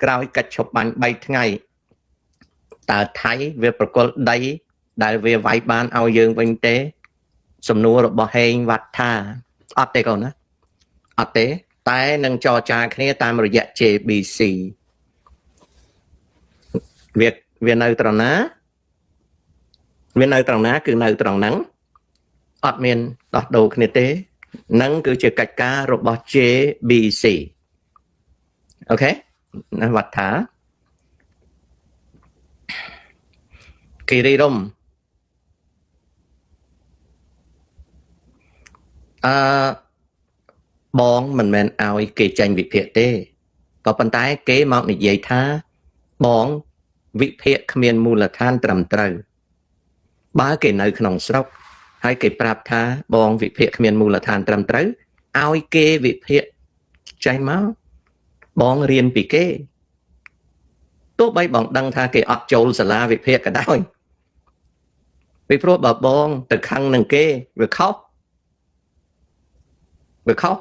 ក្រោយកិច្ចឈប់បាញ់3ថ្ងៃតើថៃវាប្រគល់ដីដែលវាវាយបានឲ្យយើងវិញទេសំណួររបស់ហេងវ៉ាត់ថាអត់ទេកូនណាអត់ទេតែនឹងចរចាគ្នាតាមរយៈ JBC វានៅត្រង់ណាវានៅត្រង់ណាគឺនៅត្រង់ហ្នឹងអត់មានដោះដូរគ្នាទេនឹងគឺជាកិច្ចការរបស់ JBC អូខេណាវត្តថាគិរីរំអឺបងមិនមែនឲ្យគេចេញវិភាគទេក៏ប៉ុន្តែគេមកនិយាយថាបងវិភាគគ្មានមូលដ្ឋានត្រឹមត្រូវបើគេនៅក្នុងស្រុកហើយគេប្រាប់ថាបងវិភាគគ្មានមូលដ្ឋានត្រឹមត្រូវឲ្យគេវិភាគចេញមកបងរៀនពីគេទោះបីបងដឹងថាគេអត់ចូលសាលាវិភាគក៏ដោយពីព្រោះបើបងទៅខឹងនឹងគេវាខុសវាខុស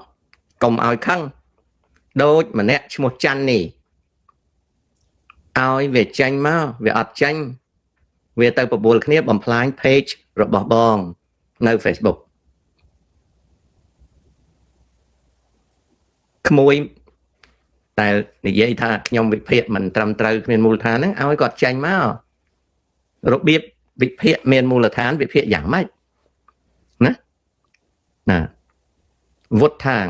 កុំឲ្យខឹងដូចម្នាក់ឈ្មោះច័ន្ទនេះឲ្យវាចេញមកវាអត់ចេញវាទៅបបួលគ្នាបំផ្លាញ page របស់បងនៅ Facebook ក្មួយតែនិយាយថាខ្ញុំវិភាគមិនត្រឹមត្រូវគ្មានមូលដ្ឋានហ្នឹងឲ្យគាត់ចេញមករបៀបវិភាគមានមូលដ្ឋានវិភាគយ៉ាងម៉េចណាណាវុទ្ធាង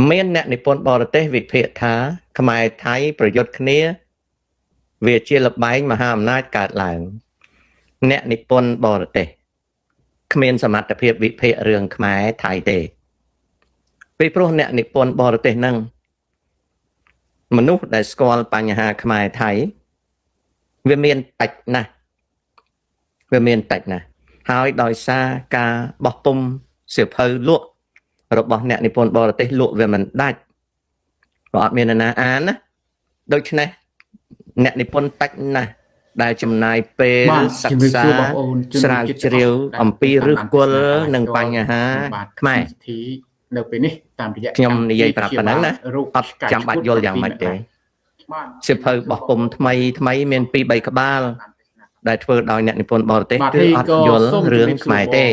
មានអ្នកនិពន្ធបរទេសវិភាគថាខ្មែរថៃប្រយុទ្ធគ្នាវាជាលបែងមហាអំណាចកើតឡើងអ្នកនិពន្ធបរទេសគ្មានសមត្ថភាពវិភាគរឿងខ្មែរថៃទេពីព្រោះអ្នកនិពន្ធបរទេសហ្នឹងមនុស្សដែលស្គាល់បញ្ហាខ្មែរថៃវាមានតិចណាស់វាមានតិចណាស់ហើយដោយសារការបោះពុំសៀវភៅលក់របស់អ្នកនិពន្ធបរទេសលក់វាមិនដាច់ព្រោះអត់មាននរណាអានណាដូច្នេះអ្នកនិពន្ធតិចណាស់ដែលចំណាយពេលសិក្សាស្រាវជ្រាវអំពីឫសគល់និងបញ្ហាខ្មែរនៅពេលនេះតាមរយៈខ្ញុំនិយាយប្រាប់ប៉ុណ្ណឹងណាអត់ចាំបាច់យល់យ៉ាងម៉េចទេសៀវភៅបោះពុំថ្មីថ្មីមាន2 3ក្បាលដែលធ្វើដោយអ្នកនិពន្ធបរទេសគឺអត់យល់រឿងខ្មែរទេ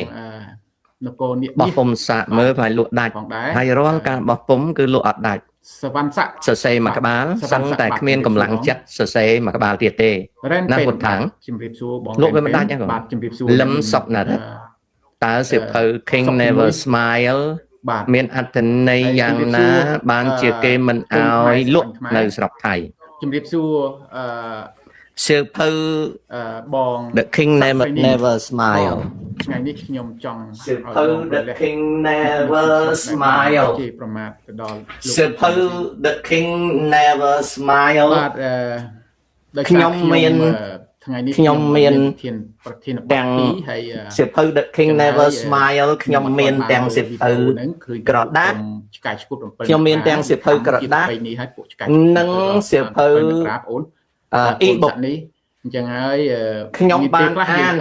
នគរនេះបោះពុំសាកមើលហើយលក់ដាច់ហើយរាល់ការបោះពុំគឺលក់អត់ដាច់សវណ្ណស័កសរសេរមួយក្បាលសឹងតែគ្មានកម្លាំងចិត្តសរសេរមួយក្បាលទៀតទេណាពុទ្ធខាងជំរាបសួរបងលក់វាមិនដាច់ហ្នឹងបាទជំរាបសួរលឹមសុកណារិតតើសៀវភៅ King Never Smile មានអត្ថន័យយ៉ាងណាបានជាគេមិនអោយលក់នៅស្រុកថៃជំរាបសួរអឺសៀវភៅបង The King Never Smile ថ្ងៃនេះខ្ញុំចង់សៀវភៅ The King Never Smile ជាប្រមាថទៅដល់សៀវភៅ The King Never Smile បាទអឺខ្ញុំមានថ្ងៃនេះខ្ញុំមានប្រធានបទពីរហើយសៀវភៅ The King Never Smile ខ្ញុំមានទាំងសៀវភៅក្រដាសឆ្កែឈួត7ខ្ញុំមានទាំងសៀវភៅក្រដាសនេះហើយពួកឆ្កែនិងសៀវភៅអូនអ៊ីបុកនេះអញ្ចឹងហើយខ្ញុំបានអាន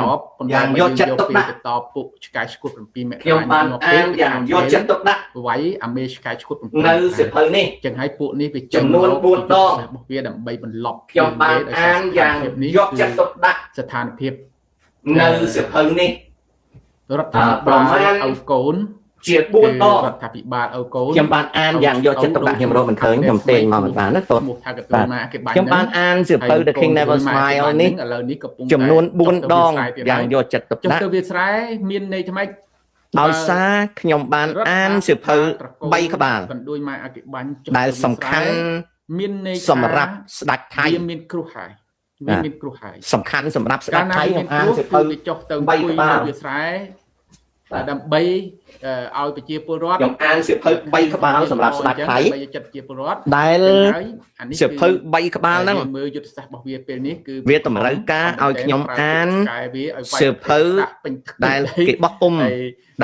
យ៉ាងយកចិត្តទុកដាក់តបពួកឆ្កែឈួត7មកខ្ញុំបានអានយ៉ាងយកចិត្តទុកដាក់វាយអាមេឆ្កែឈួត7នៅសៀវភៅនេះអញ្ចឹងហើយពួកនេះវាចំនួន4ដងរបស់វាដើម្បីបន្លប់ខ្ញុំបានអានយ៉ាងយកចិត្តទុកដាក់ស្ថានភាពនៅសៀវភៅនេះរដ្ឋាភិបាលឲ្យកូន ជា4ដងរដ្ឋាភិបាលឲ្យកូនខ្ញុំបានអានយ៉ាងយកចិត្តទុកដាក់ខ្ញុំរកមិនឃើញខ្ញុំទាញមកមិនបានណាតោះខ្ញុំបានអានសៀវភៅ The King Never Smile នេះឥឡូវនេះកំពុងចំនួន4ដងយ៉ាងយកចិត្តទុកដាក់ ទៅវាស្រែមានន័យថ្មី ដោយសារខ្ញុំបានអានសៀវភៅ3ក្បាល កណ្ដួយម៉ែអកិបាញ់ ដែលសំខាន់ មានន័យ សម្រាប់ស្ដេចថៃ វាមានគ្រោះហើយវាមានគ្រោះហើយ សំខាន់សម្រាប់ស្ដេចថៃខ្ញុំអានសៀវភៅ វាចុះទៅអង្គុយនៅវាស្រែដើម្បីឲ្យប្រជាពលរដ្ឋ ខ្ញុំអានសៀវភៅ3ក្បាលសម្រាប់ស្ដេចថៃ ចិត្តប្រជាពលរដ្ឋ ដែលសៀវភៅ3ក្បាលហ្នឹង មើលយុទ្ធសាស្ត្ររបស់វាពេលនេះគឺ វាតម្រូវការឲ្យខ្ញុំអានសៀវភៅដែលគេបោះពុំ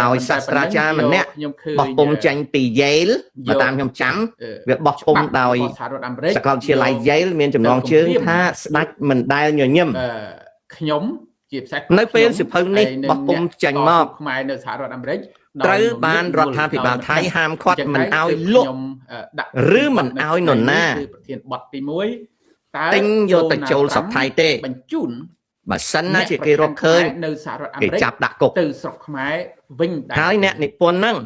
ដោយសាស្ត្រាចារ្យម្នាក់បោះពុំចេញពី Yale បើតាមខ្ញុំចាំវាបោះពុំដោយសាកលវិទ្យាល័យ Yale មានចំណងជើងថាស្ដេចមិនដែលញញឹម ខ្ញុំជាពិសេស នៅពេលសៀវភៅនេះបោះពុំចេញមក ខ្មែរនៅសហរដ្ឋអាមេរិក ត្រូវបានរដ្ឋាភិបាលថៃហាមឃាត់មិនឲ្យលក់ ដាក់ ឬមិនឲ្យនរណា គឺប្រធានបទទី1តើ ទិញយកទៅចូលស្រុកថៃទេ បញ្ជូន បើសិនណាជាគេរកឃើញ នៅសហរដ្ឋអា គេ មេរិក ចាប់ដាក់គុក ទៅស្រុកខ្មែរវិញដែរ ហើយអ្នកនិពន្ធហ្នឹង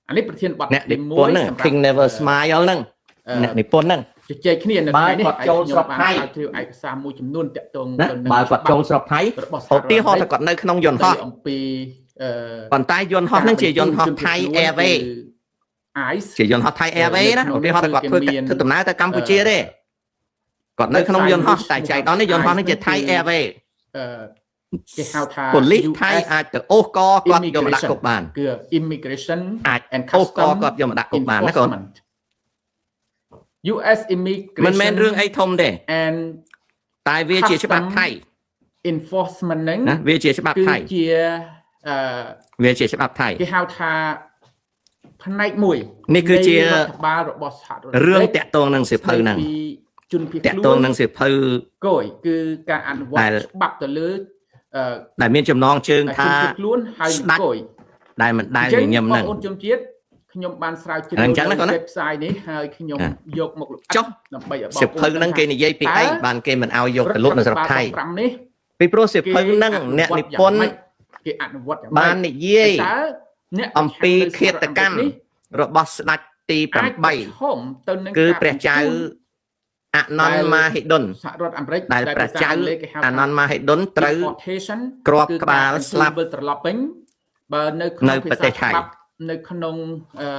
អានេះប្រធានបទ អ្នកនិពន្ធហ្នឹង King Never Smile ហ្នឹងអ្នកនិពន្ធហ្នឹង ជជែកគ្នានៅ បើ ថ្ងៃនេះ គាត់ចូលស្រុកថៃ ហើយខ្ញុំបានស្រាវជ្រាវឯកសារមួយចំនួនតាក់ទង ណា ទៅនឹង បើគាត់ចូលស្រុកថៃ របស់ ឧទាហរណ៍ថាគាត់នៅក្នុងយន្តហោះ អំពីអឺ ប៉ុន្តែយន្តហោះហ្នឹងជាយន្តហោះថៃ Airways ICE ជាយន្តហោះថៃ Airways ណាឧទាហរណ៍ថាគាត់ធ្វើធ្វើដំណើរទៅកម្ពុជាទេគាត់នៅក្នុងយន្តហោះតែចៃដន្យនេះយន្តហោះនេះជាថៃ Airways អឺគេហៅថា ប៉ូលីសថៃ US អាចទៅអូសកគាត់យកមកដាក់គុកបាន គឺ Immigration អាច and អូសក Custom គាត់យកមកដាក់គុកបានណាកូន Enforcement US Immigration មិនមែនរឿងអីធំទេ and តែវាជាច្បាប់ថៃ Enforcement ហ្នឹង ណាវាជាច្បាប់ថៃ គឺជាអឺ វាជាច្បាប់ថៃ គេហៅថាផ្នែកមួយ នេះគឺជា នៃរដ្ឋបាលរបស់សហរដ្ឋ រឿងតាក់ទងនឹងសៀវភៅហ្នឹង ស្ដីពីជនភៀស តាក់ទងនឹងសៀវភៅ គយគឺការអនុវ ដែល ត្តច្បាប់ទៅលើអឺ ដែលមានចំណងជើង ជន ថា ភៀសខ្លួនហើយ ស្ដាច់ គយ ដែលមិនដែល អញ្ចឹ ញញឹមហ្នឹង បងប្អូនជនជាតិខ្ញុំបានស្រាវជ្រាវ អញ្ចឹងណាកូនណា website នេះហើយខ្ញុំ អា យកមកលម្អិត ចុះ ដើម្បីឲ្យបង សៀវភៅហ្នឹងគេនិយាយពីអីបានគេមិនឲ្យយកទៅលក់នៅស្រុកថៃ រដ្ឋាភិបាល5នេះ ពីព្រោះសៀវភៅហ្នឹងអ្នកនិពន្ធ គេអនុវត្តយ៉ាងម៉េច បាននិយាយ តើអ្នក អំពីឃាតកម្ម របស់ស្ដេចទី អាចប្រ 8 ឈមទៅនឹង គឺ ការ ព្រះចៅអនន្តមហិដុន សហរដ្ឋអាមេរិក ដែលព្រះចៅ ភាសាអង់គ្លេសគេហៅ អនន្តមហិដុនត្រូវ deportation គ្រាប់ គឺ ក្បាល ការបញ្ជូន ស្លាប់ វិលត្រឡប់វិញបើនៅក្នុង នៅប្រទេសថៃ ភាសាច្បាប់នៅក្នុងអឺ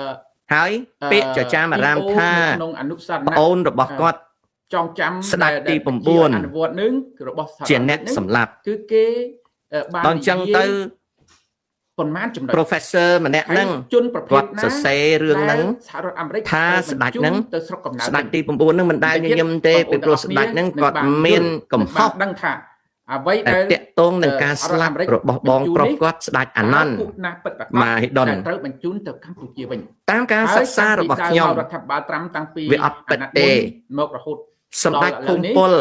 ហើយពាក្យចចាមអារាមថា នៅក្នុងអនុស្សរណៈ ប្អូនរបស់គាត់ ចងចាំ ស្ដេចទី ដែល 9 អនុវត្តនឹងរបស់សហរដ្ឋ ជាអ្នក អាមេរិក សម្លាប់ គឺគេបាន ដល់អញ្ចឹងទៅ ប៉ុន្មានចំណុច professor ម្នាក់ហ្នឹង ហើយជនប្រភេ គាត់ ទណា សរសេររឿងហ្នឹង ដែលសហរដ្ឋអាមេរិក ថាស្ដេចហ្នឹង ទៅស្រុកកំណើត ស្ដេចទី9ហ្នឹងមិនដែលញញឹមទេពីព្រោះស្ដេចហ្នឹងគាត់មានកំហុស បានដឹងថាអ្វី ដែល ដែល តាក់ទងនឹងការស្លាប់របស់បងប្រុសគាត់ស្ដេចអានន្ត ពួកណាពិតប្រាកដ មហិដុន ដែលត្រូវបញ្ជូនទៅកម្ពុជាវិញ តាមការសិក្សារបស់ខ្ញុំ ហើយតាំងពីដើមមករដ្ឋាភិបាលត្រាំតាំងពី វាអត់ពិតទេ អាណត្តិមុនមករហូត សម្ដេចភូមិពល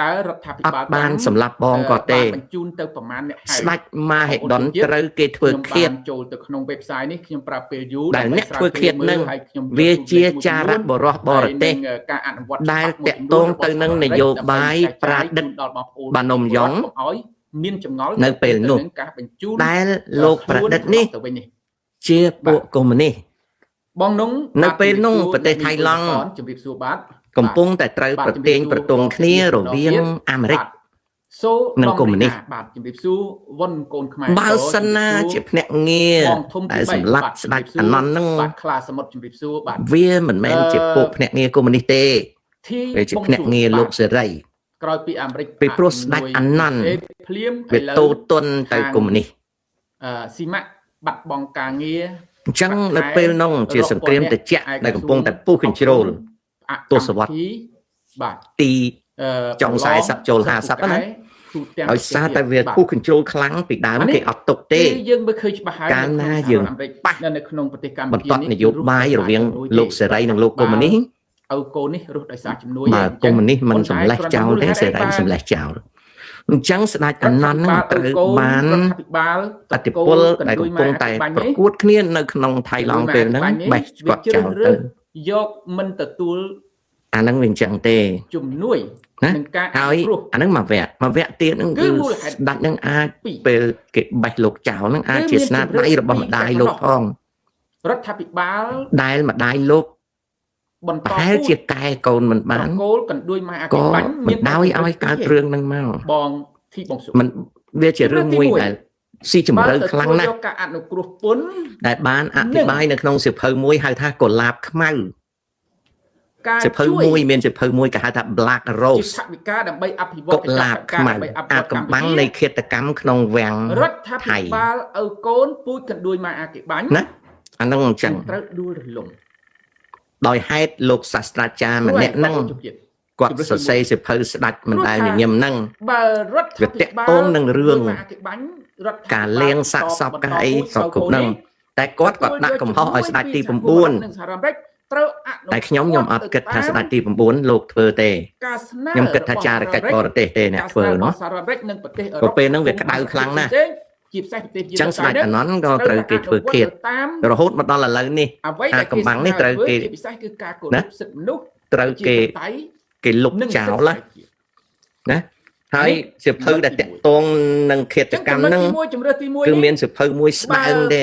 តើរដ្ឋាភិ អត់ បាល បាន ត្រាំ សម្លាប់បងគាត់ទេ បានបញ្ជូនទៅប្រមាណអ្នកហើយ ស្ដេចមហិដុនត្រូវគេធ្វើ ខ្ញុំ ឃាត បានចូលទៅក្នុង website នេះខ្ញុំប្រើពេលយូរ ដែលអ្នកធ្វើឃាតនឹង ហើយខ្ញុំ វាជាចារបុរសបរទេស ហើយនឹងការអនុវត្ត ដែល ច្បាប់ តាក់ទងទៅនឹងនយោបាយប្រាឌិត ដល់បងប្អូន បាណុំយ៉ុង កុំឲ្យមានចម្ងល់ នៅពេលនោះ ទៅនឹងការបញ្ជូន ដែលលោកប្រឌិតនេះ ទៅវិញនេះ ជាពួកកុម្មុយនីស បងនង នៅពេលនោះប្រទេសថៃឡង់ ជំរាបសួរបាទ កំពុងតែត្រូវ បាទ ប្រទាញប្រទង់គ្នារវាងអាមេរិក បាទសូ និងកុម្មុយនីស បាទជំរាបសួរវ៉ុនកូនខ្មែរ បើសិនណាជាភ្នាក់ងារ បងធំទី ដែល បី សម្លាប់ បាទ ស្ដេចអានន្តហ្នឹង បាទខ្លាសមុទ្រជំរាបសួរបាទ វាមិនមែនជាពួកភ្នាក់ងារកុម្មុយនីសទេ ធី វាជាភ្នាក់ងារលោកសេរី ក្រោយពីអាមេរិក ពីព្រោះស្ដេចអានន្ត អេភ្លាម វា ឥឡូវ តូទុនទៅកុម្មុយនីស អឺស៊ីម៉ាក់បាត់បង់ការងារ អញ្ចឹងនៅពេលនោះជាសង្គ្រាមត្រជាក់ដែលកំពុងតែពុះកញ្ជ្រោល ទសវត្សរ៍ កម្មវិធីបាទ ទី អឺ ចុង40ចូល50ណា ទូទាំង ដោយសារតែវា បាទ ពុះកញ្ជ្រោលខ្លាំងពីដើម អានេះ គេអត់ទុកទេ គឺយើងមើលឃើញច្បាស់ហើយ កាលណា នៅក្នុង យើង សហរដ្ឋអាមេរិក ប៉ះ នៅក្នុងប្រទេសកម្ បន្ ពុជា ទាត់នយោបាយរវាងលោកសេរីនិងលោកកុម្មុយនីស ឪកូននេះរស់ដោយសារជំនួយ បើកុម្មុយនីសមិនសម្លេះចោលទេសេរីសម្លេះចោលអញ្ចឹងស្ដេចអានន្តនឹងត្រូវបាន រដ្ឋាភិបាល អធិពលដែលកំពុងតែប្រកួតគ្នានៅក្នុងថៃឡង់ពេលហ្នឹងបេះគាត់ចោលទៅ យកមិនទទួល អាហ្នឹងវាអញ្ចឹងទេ ជំនួយ ណា នឹងការអ ហើយ នុគ្រោះ អាហ្នឹងមួយវគ្គមួយវគ្គទៀតហ្នឹង គឺ គឺ មូលហេតុ ស្ដេចហ្នឹងអាច ពីរ ពេលគេបេះលោកចោលហ្នឹងអាច គឺ ជាស្នា មានជម្រើស ដៃរបស់ ពីរ ម្ដាយ តែប៉ុណ្ណោះ លោកផង រដ្ឋាភិបាល ដែលម្ដាយលោក បន្ត ប្រហែលជាកែកូនមិនបាន ប្រគោលកណ្ដួយម៉ែអា ក៏ គិបាញ់ មិនដោយឲ្យកើតរឿងហ្នឹងមក បងធីបងសុ មិនវាជារឿងមួយដែលស៊ីជម្រៅខ្លាំងណាស់ បើទទួលយកការអនុគ្រោះពន្ធ ដែលបានអធិប្បាយនៅក្នុងសៀវភៅមួយហៅថាកុលាបខ្មៅ ការ សៀវភៅ ជួយ មួយមានសៀវភៅមួយគេហៅថា Black ជា Rose ថវិកាដើម្បីអភិវឌ្ឍ កុលាបខ្មៅ ដើម្បីអភិ អាច វឌ្ឍ កំបាំងនៃឃាតកម្មក្នុងវាំង រដ្ឋា ថៃ ភិបាលឪកូនពូជកណ្ដួយម៉ែអាគិបាញ់ ណាអាហ្នឹងអញ្ចឹង ត្រូវដួលរលំ ដោយហេតុលោកសាស្ត្រាចារ្យម្នាក់ហ្នឹង ជម្រាប គាត់សរសេរសៀវភៅស្ដាច់មិនដែលញញឹមហ្នឹង បើរដ្ឋា វាតាក់ ភិបាល ទងនឹងរឿង ម៉ែអាគិបាញ់រដ្ឋាភិបាល ការលាងសាកសពការអីសពគ្រប់ហ្នឹងតែគាត់គាត់ដាក់កំហុសឲ្យស្ដេចទី ទទួលយកជំនួយពីសហគមន៍និងសហរដ្ឋអាមេរិកត្រូវអនុ 9តែខ្ញុំខ្ញុំអត់គិតថាស្ដេចទី9លោកធ្វើទេ ការស្នើ ខ្ញុំគិតថាចារកិច្ចបរទេសទេអ្នកធ្វើ ការស្នើ នោះ របស់សហរដ្ឋអាមេរិកនិងប្រទេសអឺរ៉ុប ព្រោះពេលហ្នឹងវាក្តៅខ្លាំងណាស់ ផ្សេងៗ ជាពិសេសប្រទេស អញ្ចឹងស្ដេចអានន្ទក៏ត្រូវគេធ្វើឃាត តាម រហូតមកដល់ឥឡូវនេះ អ្វីដែល អាកំបាំងនេះត្រូវគេ ជាពិសេសគឺការគោរ ណា ពសិទ្ធិមនុស្ស ត្រូវគេ ប្រជាធិបតេយ្យ គេលុប និង ចោល សិទ្ធិ ណា សេរីភាព ណាហើយសៀវភៅដែលតាក់ទងនឹងឃាត ចឹង កម្ម ចំណុច ហ្នឹង ទី1ជំរើសទី1 គឺមានសៀវភៅមួយស្ដើងទេ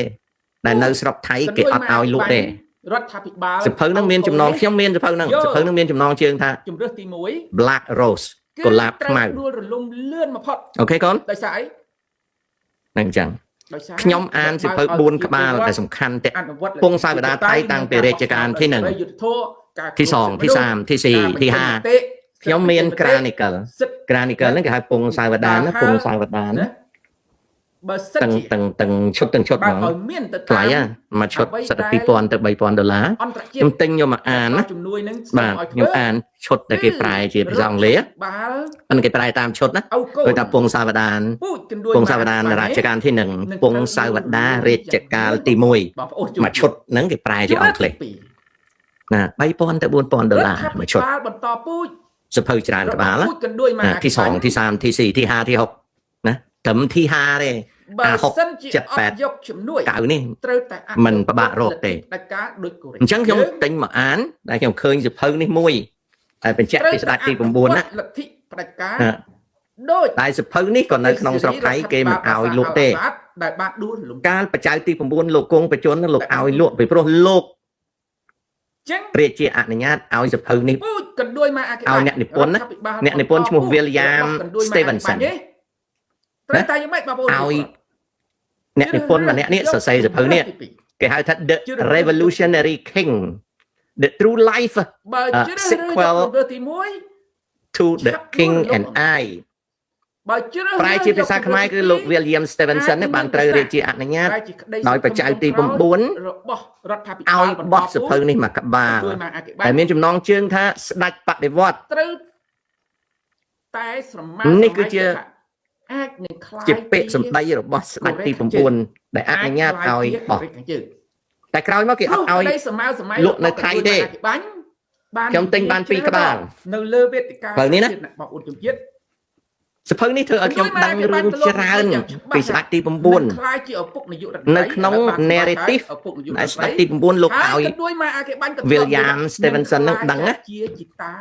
ដែលនៅស្រុកថៃគេអត់ឲ្យលក់ទេ រដ្ឋាភិបាល សៀវភៅហ្នឹងមានចំណងខ្ញុំមានសៀវភៅហ្នឹងសៀវភៅហ្នឹងមានចំណងជើងថា ជំរើសទី1 Black Rose គឺ កុលាបខ្មៅ ត្រូវដួលរលំលឿនបំផុត OK កូន ដោយសារអី ហ្នឹងអញ្ចឹង ដោយសារ ខ្ញុំអានសៀវភៅ4ក្បាលដែលសំខាន់តាក់ អនុវត្ត ពងសាវតាថៃតាំងពីរជ្ជកាលទី1 យុត្តិធម៌ការ ទី2ទី3ទី4ទី5ខ្ញុំមានក្រានិកល សិទ្ធិ ក្រានិកលហ្នឹងគេហៅពងសាវតាណាពងសាវតាណា ណាបើសិន ទាំង ជា ទាំងទាំងឈុតទាំងឈុត បើ ហ្មង ឲ្យមានទៅ ថ្លៃ តាម ហ៎មួយឈុតសិតតែ2000ទៅ3000ដុល្លារ អន្តរជាតិ ខ្ញុំទិញយកមកអានណា ជំនួយនឹងសូម បាទ ឲ្យ ខ្ញុំអានឈុតដែលគេប្រែជាភាសាអង់គ្លេស បាល អានគេប្រែតាមឈុតណា ឪកូន ដូចថាពងសាវតាន ពូជកណ្ដួយ ពងសាវតានរជ្ជកាលទី1ពងសាវតារជ្ជកាលទី1 បងប្អូន មួយឈុតហ្នឹងគេប្រែជាអង់គ្លេស ជំរើសទី ណា3000ទៅ4000ដុល្លារ រដ្ឋាភិ មួយឈុត បាលបន្តពូជ សភៅច្រើនក្បាលណា ពូជកណ្ដួយមក ណាទី2ទី3ទី4ទី5ទី6ណាត្រឹមទី5ទេ បើ អា6 សិនជា 7 អត់យកជំនួយ 9នេះ ត្រូវតែអ មិនពិបាករកទេ ដាច់ការដូចកូរ៉េ អញ្ចឹងខ្ញុំទិញមកអានតែខ្ញុំឃើញសភៅនេះមួយតែបញ្ជាក់ពីស្ដេចទី9ណា លទ្ធិផ្ដាច់ការ ណា ដូច តែសភៅនេះក៏នៅក្នុងស្រុកថៃគេមិនឲ្យលក់ទេ ដែលបានដួលរលំ កាលបច្ច័យទី9លោកគង់បច្ចុប្បន្នលោកឲ្យលក់ពីព្រោះលោក ចឹង ព្រះជាអនុញ្ញាតឲ្យសភៅនេះ ពូជកណ្ដួយមកអគិ ឲ្យអ្នកនិពន្ធណា រដ្ឋាភិបាល អ្នកនិពន្ធឈ្មោះ William របស់កណ្ដួយមក Stevenson អគិត្រូវតែយ៉ាងម៉េចបងប្អូន ឲ្យអ្នកនិពន្ធម្នាក់នេះសរសេរសភៅនេះ ទីពីរ គេហៅថា The Revolutionary King The True Life បើជ្រើសរើស sequel យកជម្រើសទី1 to the King and I បើជ្រើស ប្រែជាភាសាខ្មែរគឺលោក William Stevenson នេះបានត្រូវរាជាអនុញ្ញាត តែជាក្តី ដោយបច្ច័យទី9 របស់រដ្ឋាភិបាល ឲ្យបោះសភៅនេះមកក្បាល ជួយមកអគិបាល ដែលមានចំណងជើងថាស្ដេចបដិវត្ត ត្រូវតែស្រមា នេះគឺជា អាចនឹងខ្លាយ ជាពាក្យសម្ដីរបស់ស្ដេចទី9ដែលអនុញ្ញាតឲ្យបោះតែក្រោយមកគេអត់ឲ្យ ក្តីសម័យសម័យ លក់នៅថៃទេ អគិបាញ់បាន ខ្ញុំទិញបានពីរក្បាល នៅលើវេទិកា ផ្លូវនេះណា បងប្អូនជំជាតិ សភៅនេះធ្វើឲ្យខ្ញុំដឹងរឿងច្រើនពីស្ដេចទី នឹង 9 ក្លាយជាឪពុកនាយករដ្ឋមន្ត្រី នៅក្នុង ដែលបាន narrative ឪពុកនាយក ដែល រដ្ឋមន្ត្រី ស្ដេចទី9លោក ហើ ឲ្យ យកណ្ដួយមកអគិបាញ់ក៏ William Stevenson នឹងដឹងណា ជាជីតា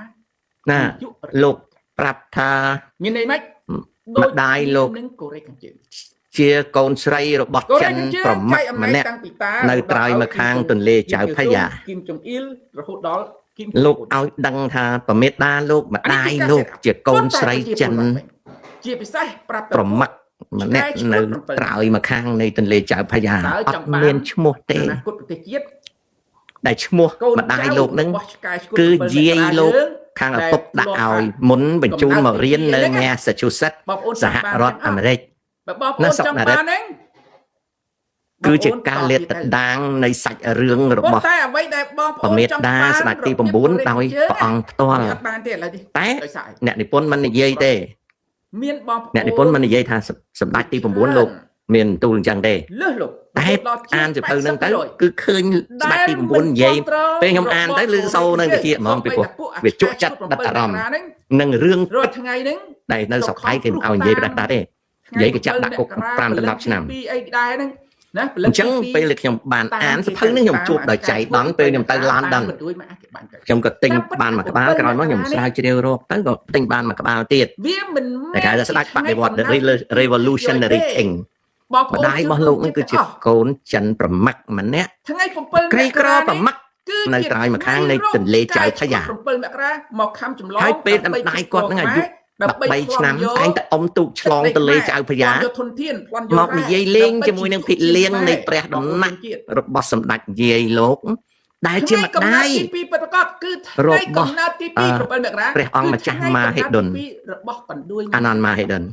ណា នាយករដ្ឋ លោកប្រាប់ថា មានន័យម៉េច ម្ដាយលោក នឹងកូរ៉េខាងជើង ជាកូនស្រីរបស់ កូរ៉េ ចិន ខាងជើង ប្រមា ចែកអំណាច ក់ម្នាក់ តាំងពីតា នៅត្រើយមកខាងទន្លេចៅភយា គីមចុងអ៊ីលរហូតដល់គីម លោកឲ្យដឹងថាប្រមេដាលោកម្ដាយលោកជាកូនស្រីចិន ជាពិសេសប្រាប់ទៅ ប្រមាក់ម្នាក់នៅត្រើយមកខាងនៃទន្លេចៅភយាអត់មានឈ្មោះទេ អនាគតប្រទេសជាតិ ដែលឈ្មោះ កូន ម្ដាយលោកនឹង របស់ឆ្កែឆ្កួត គឺ 7 យាយលោក យើង ខាងឪពុកដាក់ឲ្យមុនបញ្ជូនមករៀននៅ Massachusetts បងប្អូន សហរដ្ឋអាមេរិក បើបងប្អូ នៅ នចង់ ស្រុកណារិត បានហ្នឹង គឺជាការលាតត្រដាងនៃសាច់រឿងរបស់ ប៉ុន្តែអ្វីដែលបងប្ ប្រមេ អូនចង់ ដា បាន ស្ដេចទី របៀប 9ដោយព្រះអង្គផ្ទាល់ អត់បានទេឥឡូវនេះ តែ ដោយសារអី អ្នកនិពន្ធមិននិយាយទេ មានបងប្អូន អ្នកនិពន្ធមិននិយាយថាសម្ដេចទី9លោកមានទូលអញ្ចឹងទេ លើសលោក តែ រហូតដល់ជាង អានសៀវភៅហ្នឹងទៅ 80% គឺឃើញស្ដេចទី9និយាយ ពេលខ្ញុំអានទៅឮសូរនៅវិជ្ជាហ្មងពីព្រោះវាជក់ចិត្តដិតអារម្មណ៍ នឹងរឿង រាល់ថ្ងៃហ្នឹង ដែលនៅស្រុកថៃគេមិនឲ្យនិយាយផ្ដាច់ផ្ដាច់ទេ និយាយគេចាប់ដាក់គុក5ដល់10ឆ្នាំ ពីអីដែរហ្នឹងណា អញ្ចឹងពេលដែលខ្ញុំបានអានសៀវភៅហ្នឹងខ្ញុំជួបដោយចៃដន្យពេលខ្ញុំទៅឡនដិន បន្ទួយមកគេបាញ់ទៅ ខ្ញុំក៏ទិញបានមួយក្បាលក្រោយមកខ្ញុំស្រាវជ្រាវរកទៅក៏ទិញបានមួយក្បាលទៀត វាមិន តែគេហៅថាស្ដេចបដិវត្ត The Revolutionary King បងប្អូន ម្ដាយរបស់លោកហ្នឹងគឺជាកូនចិនប្រមាក់ម្នាក់ ថ្ងៃ7 ក្រីក្រប្រមាក់ គឺជា នៅត្រើយម្ខាងនៃទន្លេចៅភយា 7មករាមកខំចម្លង ហើយពេលម្ដាយគាត់ហ្នឹងអាយុ ដើម្បី 13ឆ្នាំតែងតែអុំទូកឆ្លងទន្លេចៅភយា ប្លន់យកធនធានប្លន់យក មកនិយាយលេងជាមួយនឹងភិលៀងនៃព្រះដំណាក់ របស់សម្ដេចយាយលោក ដែលជាម្ដាយ ថ្ងៃកំណើតទី2ពិតប្រាកដគឺថ្ងៃកំណើតទី2 7មករា ព្រះអង្គម្ចាស់មាហិដុន គឺថ្ងៃកំណើតទី2របស់កណ្ដួយ អានន្ទមាហិដុន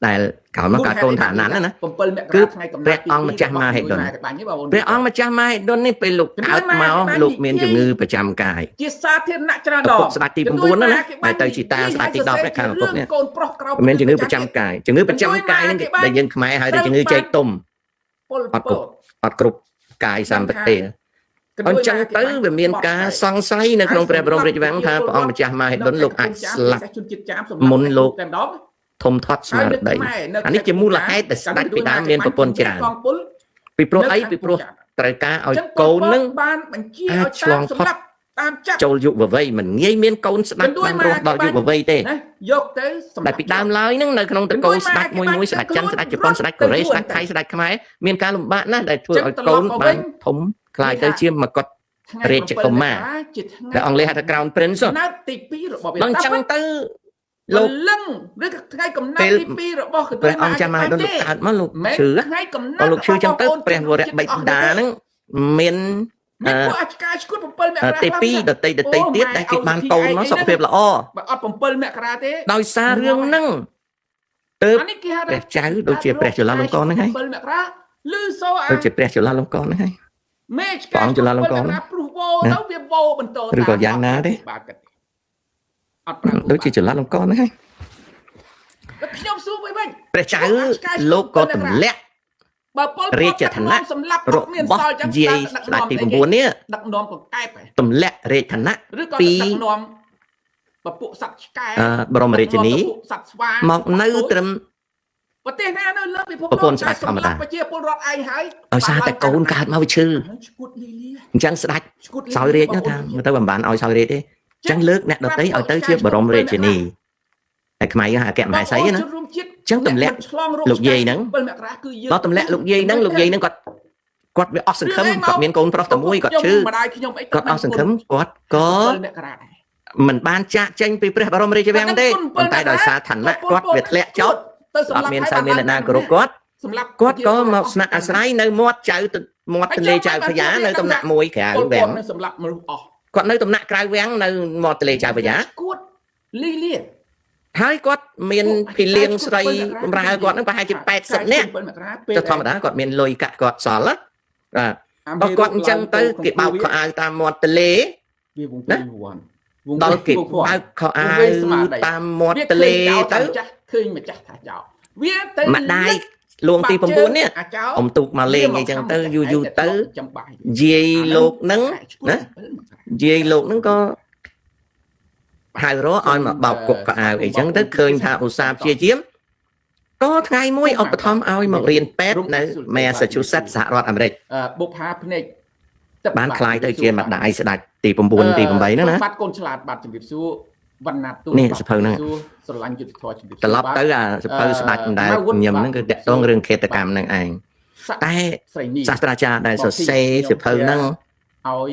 ដែលក្រោយមកកើតកូនថាអានន្ទណាណា 7មក គឺ រាថ្ងៃកំណើត ព្រះអង្គម្ចាស់មាហិដុន បាញ់ទេបងប្អូន ព្រះអង្គម្ចាស់មាហិដុននេះពេលលោកកើតមកលោកមានជំងឺប្រចាំកាយ ជាសាធារណៈច្រើនដង ឪពុកស្ដេចទី9ណាណាហើយទៅជាតាស្ដេចទី10នេះខាងឪពុកនេះ កូនប្រុសក្រៅ មានជំងឺប្រចាំកាយជំងឺប្រចាំកាយហ្នឹងគេដែលយើងខ្មែរហៅថាជំងឺចេកទុំ ពល អត់គ្រប់ អត់គ្រប់កាយសម្បទាអញ្ចឹងទៅវាមានការសង្ស័យនៅក្នុងព្រះបរមរាជវាំងថាព្រះអង្គម្ចាស់មាហិដុនលោកអាចស្លាប់ ជនជាតិចាម មុនលោក តែម្ដង ធំធាត់ស្ ហើយនៅ មារតី ខ្មែរនៅ អានេះជាមូលហេតុដែលស្ដេចពីដើមមានប្រពន្ធច្រើន កងពល ពីព្រោះ នៅខាង អីពីព្រោះ កំពង់ចាម ត្រូវការឲ្ អញ្ចឹង យកូននឹង បានបញ្ជា អាច ឲ្យ ឆ្លងផុត តាមសម្រាប់តាមចាប់ ចូលយុវវ័យមិនងាយមានកូនស្ដេចបានរស់ដល់យុវវ័យទេ ណាយកទៅសម្រាប់ តែពីដើមឡើយហ្នឹងនៅក្នុងតកូលស្ដេចមួយមួយស្ដេចចិនស្ដេចជប៉ុនស្ដេចកូរ៉េស្ដេចថៃស្ដេចខ្មែរមានការលំបាកណាស់ដែលធ្វើឲ្យកូនបានធំក្លាយទៅជាមកុដ ថ្ងៃ រាជកុមារ 7មករាជាថ្ងៃ ដែលអង់គ្លេសហៅថា Crown Prince កំណើតទី2របស់ ដល់អញ្ចឹងទៅ លោ លោក កលឹងឬក៏ថ្ងៃកំណើត ពេល ទី2របស់ក ព្រះអង្គចាំមហាដុនលោកកើតមកលោក មិន ឈឺ ថ្ងៃកំណើត ដល់លោកឈឺចឹងទៅព្រះវរៈបិតាហ្នឹងមាន មានពួកអាឆ្កាឈួត7មករា ទេពីដតីដតីទៀតដែលគេបានកូនមកសុខភាពល្អ បើអត់7មករាទេ ដោយសាររឿងហ្នឹងទើប អានេះគេហៅ ព្រះចៅដូចជាព្រះជុលាលង្កនហ្នឹងហើយ 7មករាឮសូរអា ដូចជាព្រះជុលាលង្កនហ្នឹងហើយ មេឆ្ ព្រះអង្គជុលាលង្កន 7មករាព្រោះវោទៅវាវោបន្ត ឬក៏យ៉ាងណាទេ បាទគិតអត់ប្រើ ដូចជាជុលាលង្កនហ្នឹងហើយ ខ្ញុំសួរវិញវិញ ព្រះចៅលោកក៏ទម្លាក់ បើពលពត រាជឋានៈ ដឹកនាំសម្លាប់ រ អត់មាន របស់ សល់ចឹង យាយ តើ ស្ដេចទី ដឹកនាំ 9នេះ ដឹកនាំកង្កែបហ៎ ទម្លាក់រាជឋានៈ ឬក៏ ពី ដឹកនាំពពួកសត្វឆ្កែ អឺបរមរាជនី ដឹកនាំពពួកសត្វស្វា មកនៅត្រឹម ប្រទេសណានៅលើពិភព ប្រពន្ធស្ដេចធម្មតា ដែលសម្លាប់ប្រជាពលរដ្ឋឯងហើយ ដោយសារតែកូនកើតមកវាឈឺ ហ្នឹងឈួតលីលា អញ្ចឹងស្ដេច ឈួតលី សោយរាជនោះថាមើលទៅបំបានឲ្យសោយរាជទេអញ្ចឹងលើកអ្នកដតីឲ្យទៅជាបរមរាជនីតែខ្មែរហៅអគ្គមហេសីណា ជនរួមជាតិ អញ្ចឹងទម្លាក់ អ្នកឆ្លងរោគ លោកយាយហ្នឹង 7មករាគឺយើង ដល់ទម្លាក់លោកយាយហ្នឹងលោកយាយហ្នឹងគាត់គាត់វាអស់សង្ឃឹមគាត់មានកូនប្រុសតែមួយគាត់ឈឺ ម្ដាយខ្ញុំអី គាត់អស់សង្ឃឹមគាត់ក៏ 7មករាដែរ មិនបានចាក់ចេញពីព្រះបរមរាជវាំងទេប៉ុន្តែដោយសារឋានៈគាត់វាធ្លាក់ចុះ ទៅសម្លាប់ អត់មានសូវមានអ្នកណាគោរពគាត់ សម្លាប់ គាត់ក៏មកស្នាក់អាស្រ័យនៅមាត់ចៅទមាត់ទន្លេចៅพระយានៅតំណាក់មួយក្រៅ ពលព វាំង តនឹងសម្លាប់មនុស្សអស់ គាត់នៅតំណាក់ក្រៅវាំងនៅមាត់ទន្លេចៅพระយា ឈួតលីលា ហើយគាត់មានភីលៀងស្រីបំរើគាត់ហ្នឹងប្រហែលជា80នាក់ 7មករាពេល ចុះធម្មតាគាត់មានលុយកាក់គាត់សល់ណាបាទបើគាត់អញ្ចឹងទៅគេបោកខោអាវតាមមាត់ទន្លេ វាវងពេញវ័នវង ដល់គេ វង បើកខោអាវតាមមាត់ទន្លេទៅ វាឃើញចោលថាម្ចាស់ឃើញម្ចាស់ថាចោលវាទៅ ម្ដាយលួងទី9នេះ អាចោល អុំទូកមកលេងអីចឹងទៅយូរយូរទៅ ចំបាយ យាយលោកហ្នឹងណា យាយលោកហ្នឹងក៏ហៅរកឲ្យមកបោកគុកកៅអៅអីចឹងទៅឃើញថាឧស្សាហ៍ព្យាយាមក៏ថ្ងៃមួយឧបត្ថម្ភឲ្យមករៀនពេទ្យនៅ Massachusetts សហរដ្ឋអាមេរិក បុប្ផាភ្នែកទឹក បានคล้ายទៅជាម្ដាយស្ដេចទី9ទី8ហ្នឹងណា បាត់កូនឆ្លាតបាទជំរាបសួរវណ្ណាទូ នេះសភៅហ្នឹង សួរស្រឡាញ់យុទ្ធធម៌ជំរាបសួ ត្រឡប់ទៅអាសភៅស្ដេចមិនដែលញឹមហ្នឹងគឺតាក់ទងរឿងឃាតកម្មហ្នឹងឯង ស័ក្តិ តែ ស្រីនេះ សាស្ត្រាចារ្យដែលសរសេរសភៅហ្នឹង ឲ្យ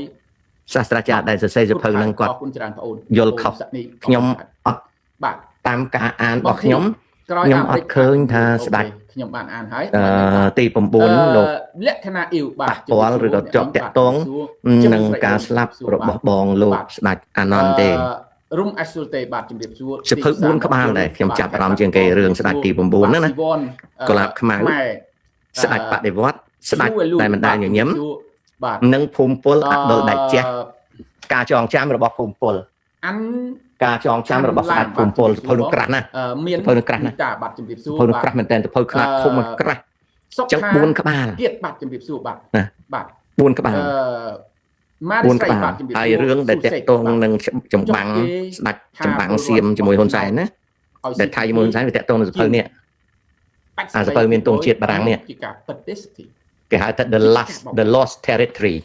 សាស្ត្រាចារ្យដែលសរសេរសភៅហ្នឹងគាត់ អរគុណច្រើនបងអូន យល់ខុស ស័ក្តិនេះ ខ្ញុំអត់ បាទ តាមការអានរបស់ខ្ញុំ ក្រោយ ខ្ញុំ អាមេរិក អត់ឃើញថាស្ដេច ខ្ញុំបានអានហើយ អឺទី9លោក លក្ខណៈអ៊ីវបាទ ប៉ះពាល់ឬក៏ជាប់តាក់ទង នឹងការស្លាប់របស់បងលោកស្ដេចអានន្ទទេ រុំអសុលទេបាទជំរាបសួរ សភៅ4ក្បាលដែរខ្ញុំចាប់អារម្មណ៍ជាងគេរឿងស្ដេចទី9ហ្នឹងណា កុលាបខ្មៅ ស្ដេចបដិវត្តន៍ស្ដេចដែលមិនដែលញញឹម បាទ និងភូមិពលអដុលដាច់ជះការចងចាំរបស់ភូមិពល អាន ការចងចាំរបស់ស្ដេចភូមិពលសភៅនោះក្រាស់ណាស់ មាន សភៅនោះក្រាស់ណាស់ តាបាទជំរាបសួរ សភៅនោះក្រាស់មែនតើសភៅខ្នាតធំมันក្រាស់ សុ ចឹង ខា 4ក្បាល ទៀតបាទជំរាបសួរបាទ ណា បាទ 4ក្បាល អឺម៉ា 4 ស្រី ក្បាល បាទជំរាបសួរ ហើយរឿងដែលតាក់ទងនឹងចម្បាំងស្ដេចចម្បាំងសៀមជាមួយហ៊ុនសែនណា ឲ្យ ដែលថៃជាមួយហ៊ុនសែនវាតាក់ទងនឹងសភៅនេះ អាសភៅមានទង់ជាតិបារាំងនេះ ជាការពិតទេសធី គេហៅថា the lost territory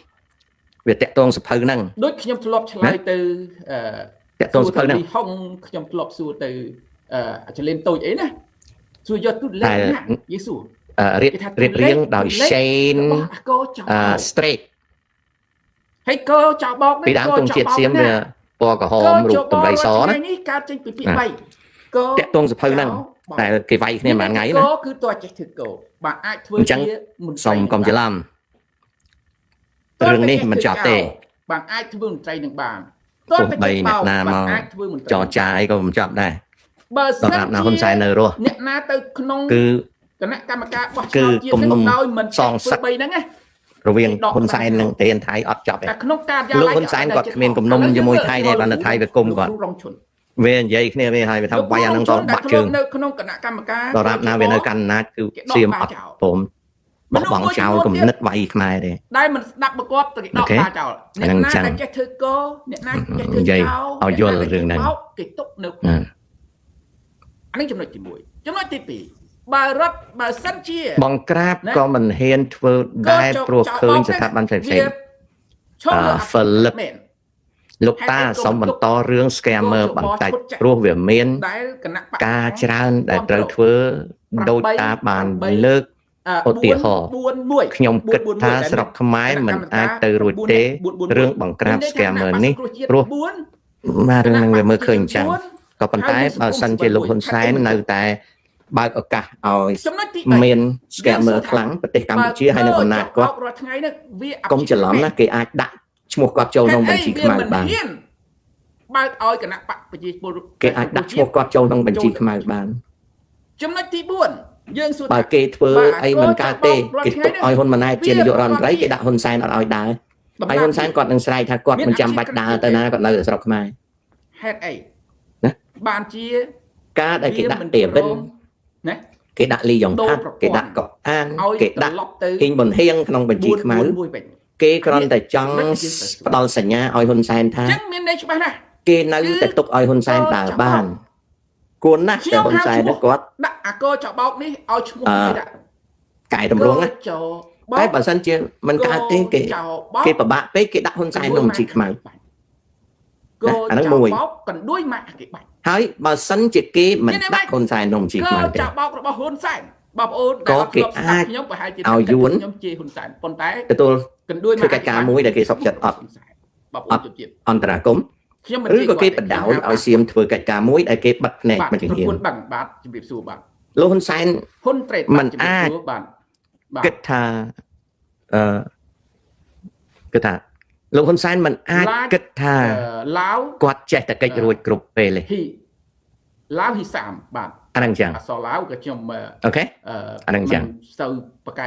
វាតាក់ទងសភៅហ្នឹង ដូចខ្ញុំធ្លាប់ឆ្លើយទៅអឺ តាក់ទងសភៅហ្នឹង សួរទៅលីហុងខ្ញុំធ្លាប់សួរទៅអឺអាចលេនតូចអីណាសួរយកទូលេខ តែ ណាយេស៊ូ អឺរៀបរៀបរៀងដោយ Shane របស់អាកោចោ អឺ Straight ហើយកោចោបោក ពីដើមទង់ជាតិសៀមវាពណ៌ក្រហមរូបដំរីសណា នេះកើតចេញពីពាក្យ3កោ តាក់ទងសភៅហ្នឹងតែគេវាយគ្នាមួយថ្ងៃណា កោគឺតើចេះធ្វើកោបាទអាចធ្វើ អញ្ចឹង ជាមន្ត្រី សូមកុំច្រឡំរឿងនេះមិនចប់ទេ បាទអាចធ្វើមន្ត្រីនឹងបាន ទោះបីអ្នកណាមក អាចធ្វើមន្ត្រី ចរចាអីក៏មិនចប់ដែរ បើសិ ដរាបណាហ៊ុនសែននៅរស់ អ្នកណាទៅក្នុង គឺ គណៈកម្មការបោះ គឺ ឆ្នោតជាតិ គំនុំ នឹងដោយមិន សងសឹក ធ្វើបីហ្នឹងណា រវាងហ៊ុនសែននិងប្រធានថៃអត់ចប់ទេ តែក្នុងការយ៉ាង លោកហ៊ុនសែនគាត់គ្មានគំនុំជាមួយថៃទេបានតែថៃវាគុំគាត់ លោកគ្រូរងឈុន វានិយាយគ្នាវាហើយវាថាវាយអាហ្នឹងតបាក់ជើង នៅក្នុងគណៈកម្មការ ដរាបណាវានៅកាន់អំណាចគឺសៀមអត់ព្រមបោះបង់ចោលគំនិតវាយខ្មែរទេ ដែលមិនស្ដាប់ប្រកបទៅគេដក អូខេ បាចោលអ្នក ហ្នឹងចឹង ណាដែលចេះធ្វើកអ្នកណាចេះធ្វើ និយាយ ចោល ឲ្យយល់រឿងហ្នឹង បោកគេទុកនៅ អឺ អានេះចំណុចទី1ចំណុចទី2បើរដ្ឋបើសិនជា បង្ក្រាបក៏មិនហ៊ានធ្វើដែរព្រោះឃើញស្ថាប័នផ្សេងៗ ឈប់លើ ហ្វលិប មែន លោកតាសូមបន្តរឿង scammer បន្តិចព្រោះវាមាន ដែលគណៈបក ការច្រើនដែលត្រូវធ្វើដោយតាបានលើក ឧទាហរណ៍ 4 1 ខ្ញុំគិតថាស្រុកខ្មែរមិនអាចទៅរួចទេរឿងបង្ក្រាប scammer នេះព្រោះ បាទរឿងហ្នឹងវាមើលឃើញអញ្ចឹងក៏ប៉ុន្តែបើសិនជាលោកហ៊ុនសែននៅតែបើកឱកាសឲ្យ ចំណុចទី3 មាន scammer ខ្លាំងប្រទេសកម្ពុជាហើយនឹងអំណាចគាត់ រាល់ថ្ងៃហ្នឹងវា កុំច្រឡំណាគេអាចដាក់ឈ្មោះគាត់ចូលក្នុងបញ្ជីខ្មៅបាន ហេតុអីវាមិនហ៊ានបើកឲ្យគណៈបកប្រជាពលរដ្ឋ គេអាចដាក់ឈ្មោះគាត់ចូលក្នុងបញ្ជីខ្មៅបាន ចំណុចទី4យើងសួរ បើ ថា គេធ្វើអីមិនកើតទេគេទុកឲ្យហ៊ុនម៉ាណែតជានាយករដ្ឋមន្ត្រីគេដាក់ហ៊ុនសែនអត់ឲ្យដើរហើយហ៊ុនសែនគាត់នឹងស្រែកថាគាត់មិនចាំបាច់ដើរទៅណាគាត់នៅតែស្រុកខ្មែរ ហេតុអី ណា បានជា ការដែលគេដាក់ទេវិន ណា គេដាក់លីយ៉ុងផាត់គេដាក់កកអាន ឲ្យ គេដាក់ ត្រឡប់ទៅ ហ៊ីងប៊ុនហៀងក្នុងបញ្ជីខ្មៅ 4 1វិញ គេគ្រាន់តែចង់ផ្ដល់សញ្ញាឲ្យហ៊ុនសែនថា អញ្ចឹងមានន័យច្បាស់ណាស់ គេនៅតែទុកឲ្យហ៊ុនសែនដើរបានគួរណាស់តែហ៊ុនសែននោះគាត់ ដាក់អាកចបោកនេះឲ្យឈ្មោះគេដាក់ កែតម្រង់ណា ចបោក តែបើសិនជាមិនកើតទេគេ ចបោក គេពិបាកពេកគេដាក់ហ៊ុនសែនក្នុងបញ្ជីខ្មៅ ក អាហ្នឹងមួយ ចបោកកណ្ដួយម៉ាក់គេបាច់ ហើយបើសិនជាគេមិនដាក់ហ៊ុនសែនក្នុងបញ្ជី ក ខ្មៅទេ ចបោករបស់ហ៊ុនសែនបងប្អូន ក៏គេ ដែលអត់ធ្លាប់ស្ដា អាច ប់ខ្ញុំប្រហែលជា ឲ្យយួន ខ្ញុំជេរហ៊ុនសែនប៉ុន្តែ ទទួល កណ្ដួយ ធ្វើកិច្ចការមួយដែលគេសុខចិត្តអត់ ហ៊ុនសែនបងប្អូនជឿជាតិ អន្តរាគមន៍ ខ្ញុំមិន ឬក៏គេបដ ாய் ឲ្យសៀមធ្វើកិច្ចការមួយដែលគេបិទភ្នែក បាទ មួយចង្ហៀង ប្រពន្ធដឹងបាទជំរាបសួរបាទ លោកហ៊ុនសែន ហ៊ុនត្រេត មិន បាទជំរាប អាច សួរបាទបាទ គិតថាអឺគិតថាលោកហ៊ុនសែនមិនអាចគិតថា ឡាវ គាត់ចេះតែកិច្ចរួចគ្រប់ពេលទេ ហ៊ីឡាវហ៊ីសាមបាទ អាហ្នឹងចឹង អក្សរឡាវក៏ខ្ញុំ អូខេ អឺ អាហ្នឹងចឹង មិនសូវប្រកែ